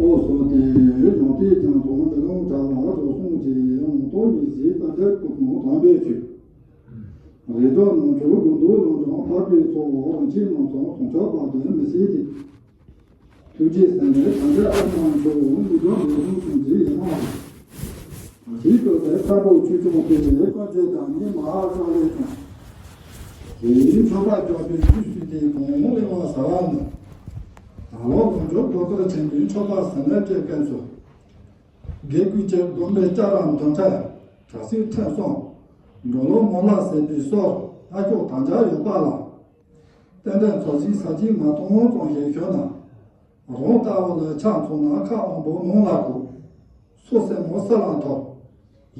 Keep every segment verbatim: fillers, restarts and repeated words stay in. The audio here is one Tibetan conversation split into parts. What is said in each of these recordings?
ལོ་སོགས་ཏེ། ཡང་ཏེ་ཀྱང་ཚོགས་འདི་ལུང་གྲགས་པ་རྫོགས་སོང་རྗེས་ཡང་ཏོག་ཉིད་ཟིལ་ལྟ་དེར་སྐུ་གསུང་དམ་པའི་ཆོས། རེ་དོགས་ནང་ཆོས་དགོན་དུ་ལུང་དྲངས་འཕགས་པའི་ཚོགས། རིན་ཆེན་རྣམ་གསུམ་ཟུང་ཆ་བར་དུ་མི་ཟད་དེ། ཐུགས་རྗེས་ཟིན་ནས་དམ་པའི་ཨ་ཏི་ཤ་མཆོག་མི་འབྲལ་མི་ལུས་གསུང་ཚིག་ཡིན་ནོ། ཞེས་བཀོད་པའི་མཁའ་འགྲོ་ཆོས་སྐྱོང་དེ་ཀུན་གྱི་བདག་ཉིད་མ་ཧཱ་ཀཱ་ལའི་དང་། དེའི་མཆོད་པ་བརྒྱ་པའི་རྒྱུད་བསྡུས་ཏེ་གོང་ལེགས་པར་ཟབ་པ་ནི། ད་ལོ་ལོངས་སྤྱོད་རྫོགས་པར་བྱིན་པའི་མཆོད་པ་ཟིན་ནས་སྤྲད་སྐབས་སུ། དགེ་བསྐུལ་གྱི་སྡོམ་པའི་བསྐྱར་རམ་བདུན་ཕྲག་གྲྭ་སྲིད་ཁྲིམས་གསུམ། འགྲོ་ལོ་མོ་ལ་ཟད་པའི་སྲོལ་ལྷ་ཆོས་དམ་བཅའ་ཡོད་པ་ལ། རྟེན་འབྲེལ་ཚོགས་ཞིང་ས་གཅིག་མ་གཏོང་ཙམ་ཞིག་ཞུས་ན། རང་ལྟ་བུ་ལ་ཆ་མཚོན་ན་ཁ་དབང་པོ་ནང་ལ་གོ། སོ་སེམས་མོ་ས་ལ་འཐོར།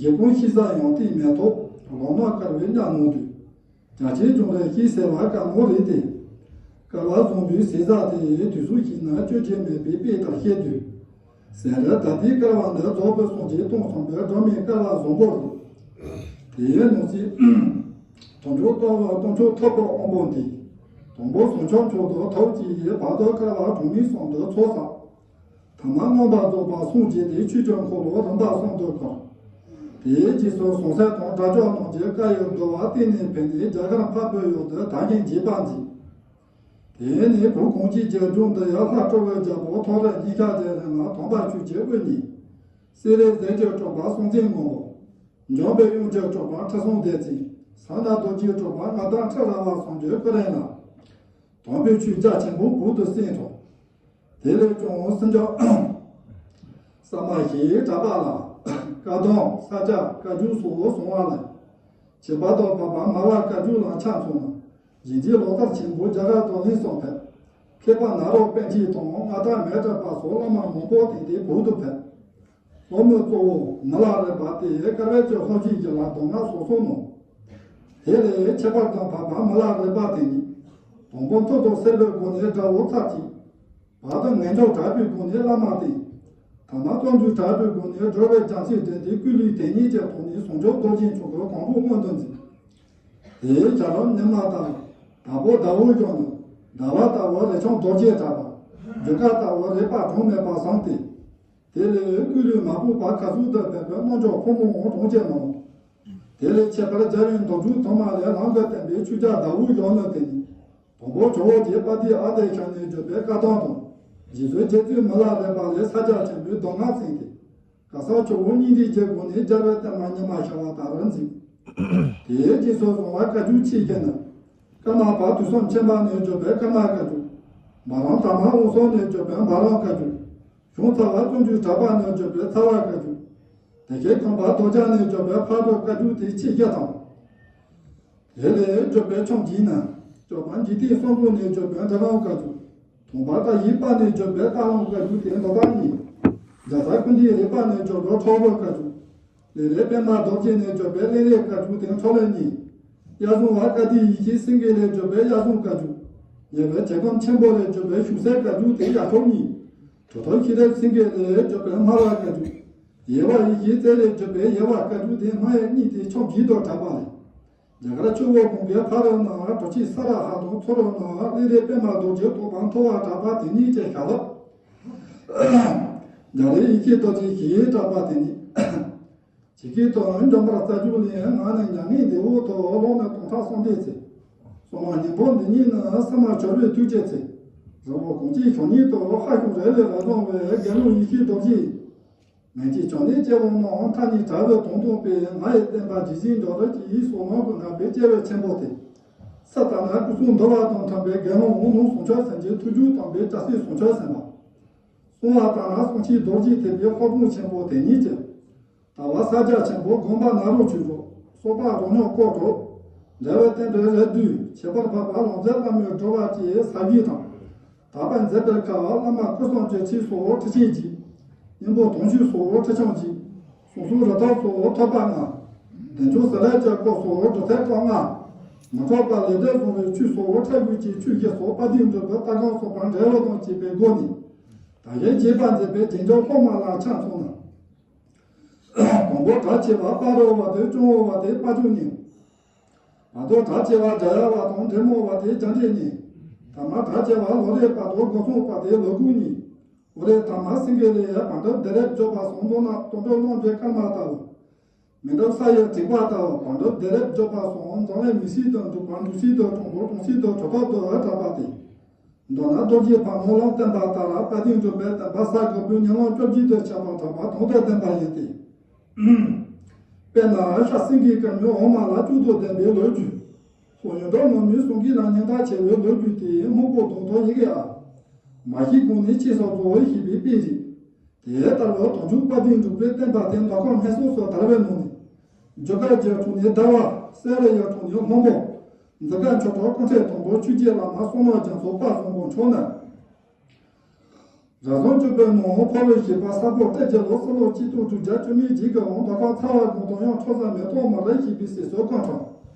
ཡིད་ཀུན་ཤི་ས་ཡང་ཏིག་མེད་ཐོག་ལོ་ན་དཀར་བའི་གཉའ་ནང་དུ། རྒྱ་ཆེའི་འབྱུང་རིགས་ཤེས་གསལ་བ་དཀར་མོ་རེད་དེ། དཀར་བ་བཟང་པོའི་ཟས་ཟ་དེ་དུས་སུ་ཤེས་ན་སྤྱོད་བྱེད་མེད་པའི་དཔེ་ལྟར་བཤད་དུས། ཟས་ར་ད་ལྟའི་དཀར་བ་འདི་རྫོགས་པའི་སངས་རྒྱས་སྟོང་གསུམ་པའི་སྒྲོན་མེ་དཀར་བ་བཟང་པོ་རེད། དེའི་ནང་གསེས། དུང་ཕྱུར་ལྟ་བུ་དུང་ཕྱུར་ཐོབ་པའི་དབང་པོ་འདི། དང་པོ་ཟུང་ཆོག་མཆོག་ཏུ་ཐོབ་ཀྱི་བར་དུ་དཀར་བ་གྲངས་མེད་གསུམ་དུ་ཚོགས་བསགས། ཐ་མ་མངོན་པར་རྫོགས་པ་སངས་རྒྱས་ཏེ་ཆོས་ཀྱི་འཁོར་ལོ་རིམ་པ་གསུམ་དུ་བསྐོར། དེའི་རྗེས་སུ་ཟང་ཟིང་དང་དགྲ་བཅོམ་རྣམས་ཀྱི་བཀའ་ཡི་བསྡུ་བ་གཏན་ནས་ཕེབས་ནས་རྒྱ་གར་འཕགས་པའི་ཡུལ་དུ་དར་ཞིང་རྒྱས་པར་མཛད། དེ་ནས་བོད་གངས་ཅན་གྱི་ལྗོངས་འདི་ཡང་ལྷ་སྤྲུལ་པའི་རྒྱལ་པོ་ཐོ་རངས་སྙིང་ཁྱབ་རྗེ་རིན་མ་དམ་པ་ཆོས་ཀྱི་དབུ་བརྙེས། སེ་རའི་གཟེར་གྱི་སྤྲུལ་པ་སྲོང་བཙན་སྒམ་པོ། འཇམ་དཔལ་དབྱངས་ཀྱི་སྤྲུལ་པ་ཁྲི་སྲོང་ལྡེ་བཙན། ས་ན་རྡོ་རྗེའི་སྤྲུལ་པ་མངའ་བདག་ཁྲི་རལ་པ་སོགས་ཀྱི་སྐུ་རིམ་ལ། དམ་པའི་ཆོས་རྒྱ་ཆེན་པོ་བོད་དུ་གསན་ཐོག་དེ་ལས་ཀྱང་སེམས་ཅན་ས་མ་ཞེས་གྲགས་པ་ལ་བཀའ་གདམས་ས་སྐྱ་བཀའ་བརྒྱུད་སོགས་གསུང་བ་ལ། ཁྱད་པར་དུ་འཕགས་པ་མར་པ་བཀའ་བརྒྱུད་ལ་ཆ་མཚོན་ན། རྗེ་བཙུན་ལོ་ཙཱ་ཆེན་པོ་རྒྱ་གར་དུ་གླིང་གསུམ་ཕེབས། མཁས་པ་ནཱ་རོ་པཎ་ཆེན་དང་མངའ་བདག་མཻ་ཏྲི་པ་སོགས་བླ་མ་མང་པོ་དེང་དུས་བོད་དུ་ཕེབས། སློབ་མ་གཙོ་བོ་མི་ལ་རས་པ་དེ་དཀར་བེར་གྱི་ལྷོ་བཞིན་གྱི་ལ་མདོ་སྔགས་སོགས་གསུངས་ནོ། དེ་ལས་ཁྱད་པར་དུ་འཕགས་པ་མི་ལ་རས་པ་དེ་ཉིད། དང་པོ་མཐུ་དང་བསྲེ་བའི་སྒོ་ནས་དགྲ་བོ་ཚར་གཅིག་བར་དུ་ངན་སྦྱོར་དྲག་པོའི་སྒོ་ནས་བླ་མ་བསྟེན། ཐ་མ་བརྩོན་འགྲུས་དྲག་པོའི་སྒོ་ནས་སྒྲོལ་བའི་རྒྱ་མཚོའི་གདན་དེ་ཀུན་ལུས་དེ་ཉིད་ཀྱི་ཐོག་ནས་ཟུང་འཇུག་རྡོ་རྗེ་འཆང་གི་གོང་བུ་མངོན་དུ་མཛད། དེའི་བྱ་རུང་ཉི་མ་ལྟར་དྭགས་པོ་ཟླ་བོ་གཞོན་ནུ། ཟླ་བ་ལྟ་བུ་རས་ཆུང་རྡོ་རྗེ་གྲགས་པ། རྒྱུ་སྐར་ལྟ་བུ་རས་པ་གྲངས་མེད་པ་བཟང་སྟེ། དེ་ལས་ཀུན་ལུས་མ་བུ་པ་ཁ་ཟུག་ཏུ་ཕེབས་པའི་རྣམ་འཇོག་ཕོ་མོ་གྲངས་ཅན་མང་། དེ་ལས་ཁྱད་པར་རྒྱལ་བའི་མདོ་རྒྱུད་དུ་མ་ལས་ལམ་གྱི་བསྟན་པའི་ཆོས་རྒྱལ་ཟླ་བོ་གཞོན་ནུ་དེ་ཉིད། དང་པོ་ཇོ་བོ་རྗེ་དཔལ་ལྡན་ཨ་ཏི་ཤ་ནས་བརྒྱུད་པའི་བཀའ་གདམས་དང་། རྗེས་སུ་རྗེ་བཙུན་མི་ལ་རས་པ་ལས་ས་སྐྱ་ཆེན་པོའི་མདོ་སྔགས་གསན་ཏེ། ག་ས་ཇོ་བོ་སྙིང་ཐིག་གི་སྒོ་ནས་རྒྱལ་བའི་བསྟན་པ་ཉི་མ་ཤར་བ་ལྟར་མཛད། དེའི་རྗེས་སུ་བཟུང་བ་བཀའ་བརྒྱུད་ཆོས་ཀྱི་ནི། ཀརྨ་པ་དུས་གསུམ་མཁྱེན་པ་ནས་བརྒྱུད་པའི་ཀརྨ་བཀའ་བརྒྱུད། འབའ་རམ་དར་མ་དབང་ཟོར་ནས་བརྒྱུད་པའི་འབའ་རམ་བཀའ་བརྒྱུད། གཞུང་ཚ་བ་བརྩོན་འགྲུས་གྲགས་པ་ནས་བརྒྱུད་པའི་ཚ་བ་བཀའ་བརྒྱུད། བདེ་གཤེགས་ཁང་པ་རྡོ་རྗེ་ནས་བརྒྱུད་པའི་ཕག་གྲུ་བཀའ་བརྒྱུད་དེ་ཆོས་བརྒྱད་དང་། དེ་ལས་བརྒྱུད་པའི་ཆོས་བརྒྱད་ནི། སྐྱོབ་པ་འཇིག་རྟེན་གསུམ་མགོན་ནས་བརྒྱུད་པའི་འབྲི་གུང་བཀའ་བརྒྱུད། དམ་པ་བཀའ་བཞི་པ་ནས་བརྒྱུད་པའི་སྟག་ལུང་བཀའ་བརྒྱུད་དེ་མདོ་དང་གཉིས། རྒྱལ་ཚབ་ཀུན་འདུས་རིག་པ་ནས་བརྒྱུད་པའི་ཁྲོ་བོའི་བཀའ་བརྒྱུད། ལས་རིགས་པདྨ་རྡོ་རྗེ་ནས་བརྒྱུད་པའི་གླིང་རིགས་བཀའ་བརྒྱུད་དེ་འཕྲོ་ལས་གཉིས། དབྱར་བྱུང་བ་བཀའ་ཐང་ཡེ་ཤེས་སེང་གེ་ལས་བརྒྱུད་པའི་དབྱར་བྱུང་བཀའ་བརྒྱུད། ཉེ་བའི་བྱེ་སྒོམ་ཆེན་པོ་ལས་བརྒྱུད་པའི་ཤུགས་གསལ་བཀའ་བརྒྱུད་དེ་ཡ་ཐོབ་གཉིས། གྲུབ་ཐོབ་ཤེས་རབ་སེང་གེ་ལས་བརྒྱུད་པའི་སྨྲ་བའི་བཀའ་བརྒྱུད། ཡེ་བ་ཡེ་ཤེས་རྩལ་ལས་བརྒྱུད་པའི་ཡེ་བ་བཀའ་བརྒྱུད་དེ་སྨྲ་བའི་གཉིས་དེ་ཆོས་བརྒྱད་དུ་གྲགས་པ་རེད། རྒྱ་གར་ཆོས་འཁོར་གོང་གི་ཕ་རོལ་ན་གྲུབ་ཆེན་ས་ར་ཧ་དང་ཚུ་རོལ་ན་གླིང་རིགས་པདྨ་རྡོ་རྗེ་རྟོགས་པ་མཐོ་བ་གྲགས་པ་དེ་ཉིད་ཀྱི་ཞལ་སློབ། རྒྱ་རིགས་ཡེ་ཤེས་རྡོ་རྗེ་ཞེས་གྲགས་པ་དེ་ཉིད། ཇི་སྐད་དུ་འཇམ་དཔལ་རྩ་རྒྱུད་ལས། ང་ནི་མྱ་ངན་འདས་འོག་ཏུ། ལོ་ནི་སྟོང་ཕྲག་གསུམ་སྟོང་ཚེ། སོ་ན་སྙིང་པོ་འདི་ཉིད་ནི། ས་མ་བྱོར་བའི་དུས་ཀྱི་ཚེ། རི་བོ་གངས་ཅན་ཞིང་ཉིད་དུ། ཧ་ཤང་རི་ལས་རབ་བཟུང་བའི། དགེ་སློང་ཡེ་ཤེས་རྡོ་རྗེ། མན་ཆད་བྱང་ནས་སྐྱེ་བོ་རྣམས། མཐའ་གཉིས་བྲལ་བའི་དོན་སྟོན་པའི། ང་ཡི་བསྟན་པ་ཇི་བཞིན་འགྱུར་གྱི། སོ་ནམ་གྱི་ནགས་པའི་སྐྱེ་བོའི་ཆེན་པོ་དེ། སུ་ལྟ་ན་སྐུ་གསུང་འདུལ་བ་དང་མཐུན་པའི། དགེ་སློང་འོག་ནང་བྱང་ཆུབ་སེམས་ཀྱི། ཐུགས་རྒྱུད་དམ་པའི་བྱ་སྲིད་བྱང་ཆུབ་སེམས་དཔའ། གསུང་བ་ལྟར་ན་གསང་ཆེན་རྡོ་རྗེ་ཐེག་པའི། དཔལ་སྤུངས་ཆེན་པོ་དེ་ཉིད་ཀྱི། ཟླ་བ་ས་སྐྱ་ཆེན་པོ་དགོངས་པ་ནཱ་རོ་ཆོས་གྲོགས། སོགས་པ་རོ་སྙོམས་སྐོར་དྲུག་འབྲེལ་བའི་རྟེན་འབྲེལ་རེ་བསྡུས། ཁྱད་པར་འཕགས་པ་ལམ་འཛིན་བླ་མའི་སྒྲུབ་པ་བཅས་ས་གཞི་དང་། དག་པའི་མཛད་པའི་ཁ། བླ་མ་སྐུ་གསུམ་གྱི་ཆོས་སོགས་ཁྲིད་ཆེན་བརྒྱད། སྙིང་པོ་དོན་བཅུ་སོགས་ཁྲིད་ཆུང་བརྒྱད། གསུང་གསུམ་རིགས་ཐོབ་སོགས་ཐོས་པ་ལྔ། བདེ་མཆོག་གསེར་ལས་ཀྱི་སྐོར་སོགས་སྒྲུབ་ཐེབས་སྐོར་ལྔ། མི་འཕྲོགས་པ་ལས་འབྲས་བཟུང་བའི་ཆོས་སོགས་ཁྲིད་དགུ་བཅས་ཆོས་བཞི་སོགས་དཔལ་ལྡན་འབྲུག་པའི་ལྟ་སྒོམ་སོགས་པ་འབྲེལ་བ་དང་བཅས་པའི་སྒོ་ནས། དར་ཞིང་རྒྱས་པར་མཛད་པའི་རྒྱན་ཆ་སློབ་མ་ལ་ཆ་མཚོན་ན། དང་པོ་གྲགས་ཆེ་བ་དཔའ་རོལ་བ་སྟེ་སྐྱོ་བོ་བ་སྟེ་དཔའ་ཆུང་གཉིས། བར་དུ་གྲགས་ཆེ་བ་དགྲ་ཡལ་བ་དང་འདྲེ་མོ་བ་སྟེ་རྒྱ་འདྲེ་གཉིས། ཐ་མ་གྲགས་ཆེ་བ་ལོ་རས་པ་དང་སྒོ་སྲུང་པ་སྟེ་ལོ་དགུ་གཉིས། འོ་རེ་ཐ་མ་སེང་གེ་ལས་ཡ་བར་འགྲོ་བདེ་རབ་འཇོག་པ་སོང་མདོ་ན་དོན་འགྲོ་ལོངས་སྤྱོད་སྐར་མ་ལྟ་བུ། མི་འགྲོ་ས་ཡི་དྲེག་པ་ལྟ་བུ་བར་འགྲོ་བདེ་རབ་འཇོག་པ་སོང་འཛམ་གླིང་མི་སྲིད་དུ་འགྲུབ་པ་འདུ་སྲིད་དུ་གྲོང་པོ་གྲོང་སྲིད་དུ་གྲོགས་ཐོབ་ཏུ་གྲགས་པ་སྟེ། མདོར་ན་རྡོ་རྗེ་ཕག་མོ་ལུང་བསྟན་པ་ལྟར་དཔལ་ལྡན་འབྲུག་པའི་བསྟན་པ་ས་དགུ་པོའི་ཉམས་ལེན་བཅོ་བརྒྱད་དུ་ཁྱབ་པ་གྲགས་པ་དོན་དང་ལྡན་པ་ཡིན་ཏེ། དཔེར་ན་ཤྲ་སེང་གེའི་སྐར་མའི་འོ་མ་ལ་བཅུད་དུ་ལྡན་པའི་ལོ་རྒྱུས། སོགས་ཡོན་བདག་ནང་མི་གསུང་གི་ནང་སྙན་གྲགས་ཆེ་བའི་ལོ་རྒྱུས་དེ་སྨུག་པོ་དུང་དུ་ཡི་གེ་ཨ། མ་ཤི་གོང་ནས་ཅི་སོགས་སུ་ཤེས་པའི་དཔེ་རེད། དེ་ལྟར་བ་དོན་འཇུག་དཔལ་ལྡན་འབྲུག་པའི་བསྟན་པ་དེ་མདོ་ཁམས་སྨད་སོགས་སུ་དར་བའི་ནང་ནས། རྒྱུ་སྐར་རྒྱལ་དྲུང་ནས་ཟླ་བ། སེ་ར་ཡ་དྲུང་ནས་ལྷུན་པོ། འཛི་སྒང་ཆོས་གྲགས་ཀུན་གྲོལ་དང་པོ་ཆོས་རྗེ་བླ་མ་བསོད་ནམས་རྒྱ་མཚོ་དཔལ་བཟང་པོ་མཆོག་ནས། རབ་བྱུང་བཅུ་པའི་ནང་འཕགས་པའི་བཞེད་པ་ས་ཕོ་སྟོད་ཀྱི་ལོ་སྲིན་ལོ་གཅིག་སྟོང་དྲུག་བརྒྱ་བཅུ་མེད་གཅིག་གི་འོང་མདོ་ཁམས་ཚ་བ་དགོན་དུ་ཡང་འཕྲོ་བཟང་མེ་ཏོག་མ་རེད་ཞེས་པའི་སྲིད་སོ་སྐོང་ཁྲོམ།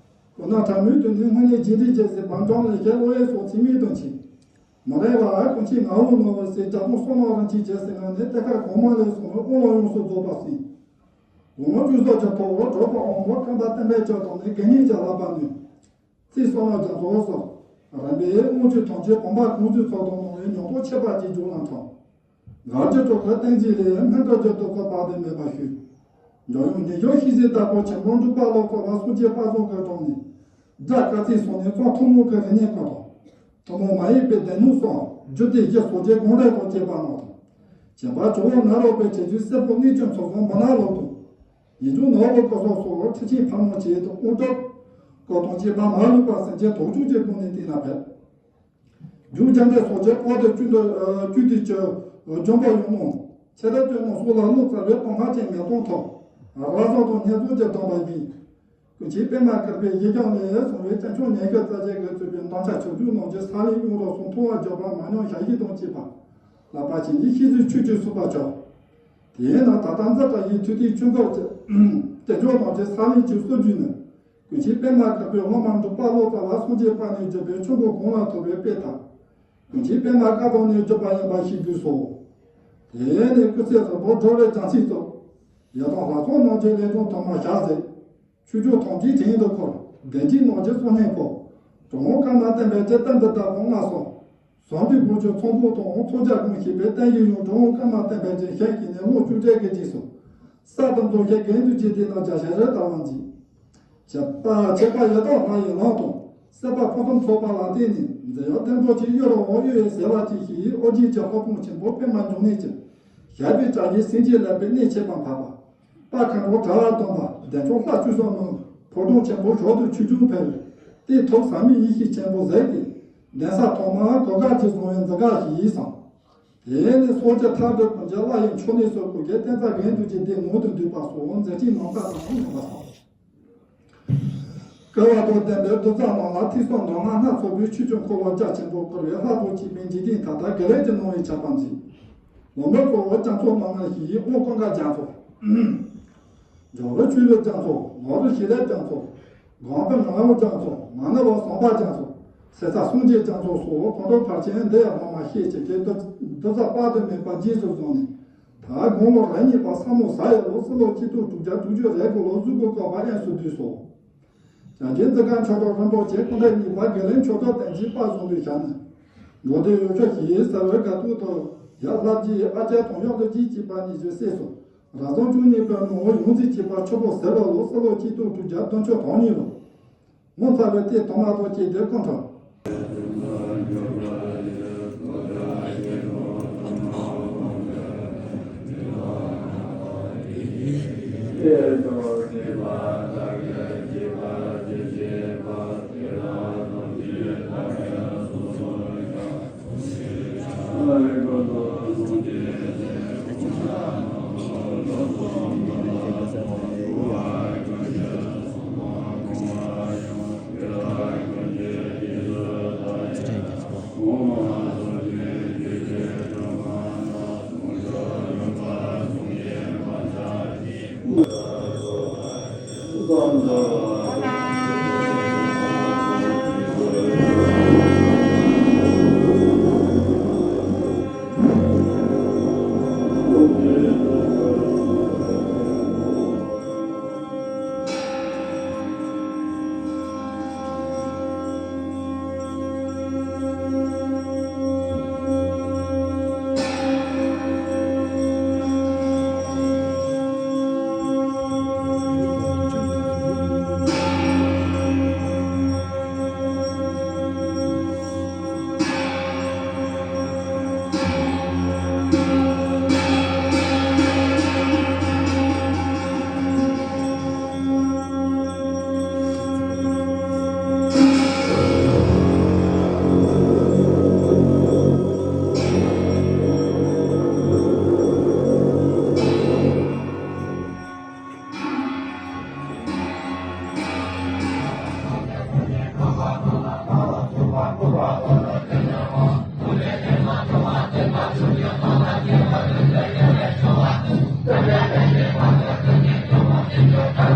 ཁོ་ན་ཕྲ་མོའི་དུས་ནས་སྔོན་ནས་རྗེ་འདི་རྒྱལ་སྲས་བམ་ཅོང་ལས་བཤད་བློ་ཡས་སོགས་ཚིག་མིག་དང་ཆེ། མ་རེད་བ་ཀུན་མཁྱེན་ངག་དབང་ནོར་བུ་ཟེར་རྒྱ་དཔོན་བསོད་ནམས་རིན་ཆེན་རྒྱལ་སྲས་ངག་ནས་གཏེར་ཁ་གོང་མ་ལས་གསུངས་པའི་དབང་ལ་ཡོངས་སུ་རྫོགས་པ་ཟིན། དགུང་ལོ་བཅུ་སོགས་ཀྱི་ཐོག་གྲོགས་པོ་དབང་པོ་བསྟན་པ་བསྟན་པའི་ལྕགས་དང་ནི་དགེ་བསྙེན་གྱི་བསླབ་པ་ནི། རྩིས་སོགས་ལ་རྒྱ་མཚོ་སོགས། རིམ་པས་དབང་ཆོས་ཐམས་ཅད་བུམ་པ་ཁོང་ཚོའི་ཚོགས་དང་ནང་བའི་ཉམས་རྟོགས་ཆེ་བ་གཅིག་འཇུག་ལ་འཕྲང་། རབ་ཀྱི་གྲོགས་ཀྱི་བསྟན་འཛིན་ལས་སྨན་གྲོགས་ཀྱི་རྡོ་རྩ་བག་སྟེ་མེད་པ་ཞུས། འཇམ་དབྱངས་ཉི་ཤོག་ཤིས་བརྩེ་ལྟ་བུ་ཆེན་པོ་འབྲུག་པ་ལོ་ཙཱ་བ་སངས་རྒྱས་དཔལ་བཟང་གི་དྲུང་ནས། སྒྲ་དཀར་རྩེ་སོགས་ནས་གཙང་ཐུན་མོང་གི་རིག་གནས་ཁག་དང་། ཐུན་མོང་མ་ཡིན་པའི་སྡེ་སྣོད་སོགས་རྒྱུད་སྡེ་བཞི་སོགས་ཀྱི་དགོངས་འགྲེལ་དང་བཅས་པ་གནང་དང་། བྱེད་པ་ཇོ་བོ་ནཱ་རོ་པའི་བྱེད་རྒྱུད་གསེར་པོ་གནས་ཀྱི་ཚོགས་བཟང་མི་ནག་ལོ་དང་། ཡིད་འབྱུང་ནོར་བུ་སྐུ་སོགས་སོགས་ཁྲི་ཆེན་ཕག་མོ་ཆེ་དང་དབང་སྒྲུབ། སྐུ་དང་བཅས་པ་མ་ལུས་པ་སེམས་ཅན་དོན་བྱུང་གི་སྒོ་ནས་བསྟན་ལ་ཕེབས། རྒྱུ་རྒྱ་འདྲེ་སོགས་ཀྱི་དཔའ་དེ་བཅུད་དུ་བཅུད་དེ་ཀྱི་འཇོམས་པ་ཡོང་ནོ། ཆེ་རབ་སྟོན་ནོ་སོགས་ལ་བློ་རྩ་བའི་གཏོང་ལྷ་ཅན་མེ་ཏོག་ཐོབ། རབ་བྱུང་དང་སྙན་རྩོམ་གྱི་གདམས་པ་ཡིན། ཀུན་མཁྱེན་པད་མ་དཀར་པོའི་གཞི་རྐྱང་ལས་གསུངས་པའི་སྐྱབས་མཆོག་ཉེར་དགུ་རྩ་བརྒྱད་ཀྱིས་གཙོས་པའི་འདམ་ཆ་ཆོས་དྲུག་ནང་གི་ས་ལེ་གཡུང་རོ་སོགས་མཐོང་བ་རྒྱག་པ་མ་མྱོང་ཞལ་བཞེས་དང་བཅས་པ། ལག་པ་བྱིན་གྱིས་ཤིས་ཚིག་ཆོས་ཀྱི་བསུ་བ་བྱ། དེས་ན་ད་ལྟ་འཛམ་བུ་གླིང་ཐུབ་བསྟན་ཆོས་འཁོར་གྱི་རྟེན་འབྱུང་དང་བཅས་ས་ལེ་ཀྱི་སྲོལ་རྒྱུན་ནི། ཀུན་མཁྱེན་པད་མ་དཀར་པོའི་སློབ་མ་འབྲུག་པ་ལོ་ཙཱ་བ་སངས་རྒྱས་དཔལ་ནས་བརྒྱུད་པའི་ཆོས་འཁོར་གོང་ལ་ཐུབ་པའི་དཔེ་ལྟར། ཀུན་མཁྱེན་པད་མ་དཀར་པོ་ནས་བརྒྱུད་པ་ཡིན་པ་ཤེས་དགོས་སོ། དེ་ནས་སྐུ་ཚེ་ཧྲིལ་པོར་འགྲོ་བའི་བྱང་སེམས་སོགས། ཡི་དམ་ལྷ་ཚོགས་རྣམས་ཀྱི་ལས་སྦྱོང་ཐོག་མར་བཞག་ཟེར། ཆོས་སྐྱོང་ཐམས་ཅད་བྲན་དུ་བཀོལ། བདེན་བཞིའི་རྣམ་འབྱེད་གསུང་སྙན་ཕུལ། དྲང་དབང་ཀརྨ་བསྟན་པའི་ལྕགས་སྟེང་དུ་བརྡབ་པ་ལྔ་སོགས། ཟབ་དོན་ཀུན་གྱི་ཚོམ་བུ་དང་ཚོགས་བརྒྱ་གང་ཞེས་པའི་བསྟན་བཞིའི་ཡུམ་དྲང་དབང་ཀརྨ་བསྟན་པའི་རྒྱན་ཞལ་གྱི་ནས་ལོ་བཅུ་གྲལ་གྱི་རྗེས་སུ། ས་དང་རྫོང་ཞལ་རྒན་དུ་བྱས་ཏེ་ན་བརྒྱ་ཞལ་རེ་དར་བ་མཛད། བྱེད་པ་བྱེད་པ་ཡི་དྭགས་ལྷ་ཡི་ལམ་དང་། སྲིད་པ་ཕུན་སུམ་ཚོགས་པ་ལ་བརྟེན་ནས་མཛད་ཡག་བསྟན་འགྲོ་གཅིག་གཡོ་རུ་འོང་གཡོ་ཡི་ཟེར་བ་གཅིག་ཞེས་ཨོ་རྒྱན་གྱི་ལྷ་སྤུངས་ཆེན་པོ་པད་མ་འབྱུང་གནས་ཀྱི། ཞབས་པད་བཅགས་ཀྱིས་སེམས་ཅན་བསླབ་པའི་གནད་ཆེ་བ་འཕགས་པ། དཔལ་མཁའ་འགྲོ་གྲགས་པ་སྟོན་པ་བདེ་མཆོག་ལྷ་བཅུ་གསུམ་མོའི་ཕོ་བྲང་ཆེན་པོ་ཞོར་དུ་ཆོས་སྐྱོང་ཕེབས། དེ་ཐོག་ཟབ་མོའི་ཡེ་ཤེས་ཆེན་པོ་ཟད་དེ། གདན་ས་ཐོག་མར་གོས་དཀར་གྱིས་བཟུང་བའི་འཛི་སྒང་ཞིག་ཡིན་ཙང་། དེ་ནས་སོགས་ཀྱི་ཐར་པའི་གོ་འཇའ་ལ་ཡི་མཆོག་ནས་སོགས་གོ་རྒྱལ་བསྟན་རྩ་རྒན་དུ་བྱས་ཏེ་ངང་དུ་འདུས་པ་སོགས་མཛད་འཕྲིན་རྣམ་དག་དང་མངོན་པ་སོགས། བསྐལ་པ་དང་ལྡན་པའི་གདུལ་བྱ་རྣམས་ལ་ཐེག་གསུམ་ནང་ན་སྣ་ཚོགས་པའི་ཆོས་ཀྱི་འཁོར་ལོ་རྒྱ་ཆེན་པོ་བསྐོར་བའི་ལྷ་དང་བཅས་པའི་འཇིག་རྟེན་མཐའ་དག་དགེ་ལེགས་ཀྱི་སྣང་བས་ཁྱབ་པར་མཛད། ལམ་པ་གཙོ་བོ་རྒྱ་མཚོ་རྣམ་ལྔ་ཞེས་དབང་ཀུན་དགའ་རྒྱ་མཚོ། འཇམ་རི་ཆོས་ཀླུ་རྒྱ་མཚོ། ནོར་བུ་ཤེས་རབ་རྒྱ་མཚོ། སྒང་པའི་ངག་དབང་རྒྱ་མཚོ། མ་ནུ་བ་བསམ་པ་རྒྱ་མཚོ། སེར་ཚ་སངས་རྒྱས་རྒྱ་མཚོ་སོགས་གང་དྲག་ཕལ་ཆེར་འདི་ཡང་སྣང་བ་ཤེས་བྱེད་ཀྱི་གདུལ་བྱ་དཔག་ཏུ་མེད་པ་རྗེས་སུ་བཟུང་ནས། ད་དགུང་ལོ་རབ་གཉིས་པ་ས་མོ་གཟའ་ཡི་ལོ་སྲིན་ལོ་གཅིག་སྟོང་དྲུག་བརྒྱ་དྲུག་ཅུ་རེ་དགུ་ལོ་གཟུགས་སྐུ་བཀོད་པ་དབྱངས་སུ་བསྡུས་སོ། བྱང་ཆེན་འཛི་སྒང་ཆོས་གྲགས་རིན་པོ་ཆེ་སྐུ་ཕྲེང་གཉིས་པ་དགེ་ལེགས་མཆོག་ཐོབ་བསྟན་འཛིན་དཔལ་བཟང་པོའི་ཞལ་ནས། འགྲོ་དོན་ཡོ་བྱད་ཞེས་ཟེར་བའི་དགའ་སྟོན་དུ་ཡབ་ལྷ་རྗེ་ཨ་ཅེ་དང་གཡོག་དང་བཅས་བྱས་པ་ཉིད་ཀྱི་སྲས་སུ། རབ་བྱུང་བཅུ་གཉིས་པའི་ནང་ཡོངས་འཛིན་བྱས་པ་ཆུ་ཕོ་ཟེར་བ་ལོ་སྲིན་ལོ་གཅིག་སྟོང་དྲུག་བརྒྱ་བདུན་ཅུ་དོན་གཉིས་ལོ། ངོ་མཚར་བའི་ལྟས་དུ་མ་དང་བཅས་ཏེ་སྐུ་འཁྲུངས།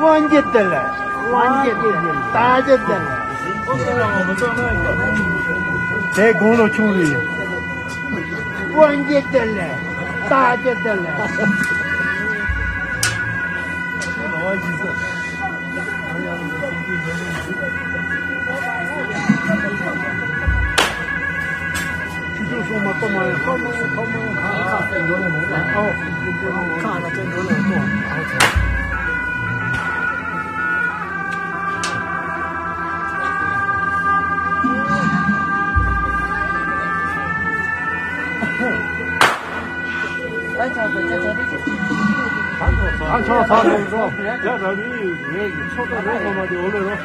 དབང་གི་བདེ་ལེགས། དབང་གི་བདེ་ལེགས། རྟགས་ཀྱི་བདེ་ལེགས། དེ་དགུང་ལོ་ཆུང་རུ་ཡིན། དབང་གི་བདེ་ལེགས། རྟགས་ཀྱི་བདེ་ལེགས། ཆུ་ཆུ་སོང་མ་གཏོང་མ་ཡང་ཁ་མོ་ཁ་མོ་ཁ་ཁ་ཟེར་འགྲོ་ནས་མོ་ཨོ་ཁ་ལ་ཅན་འགྲོ་ནས་ཏོ། ཨ་ཆང་ཚ་ལེ་རོ། ཡ་ར་ནི་རེ་ཆོ་ད་རེ་ཁོ་མ་དེ་འོ་ལེ་རོ།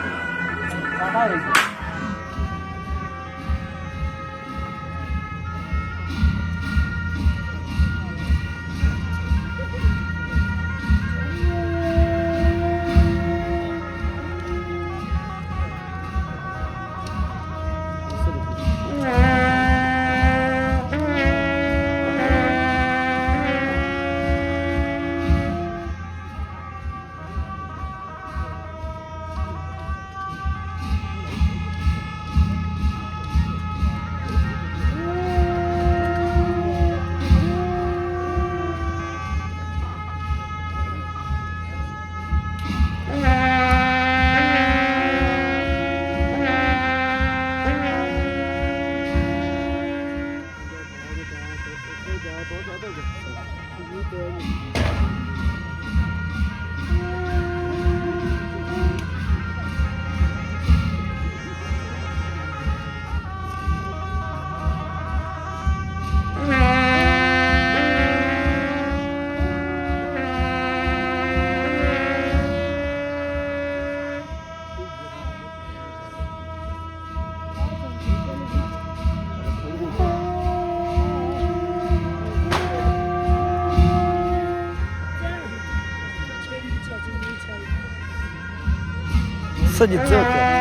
ས་ཀྱི་རྩེ་དེ།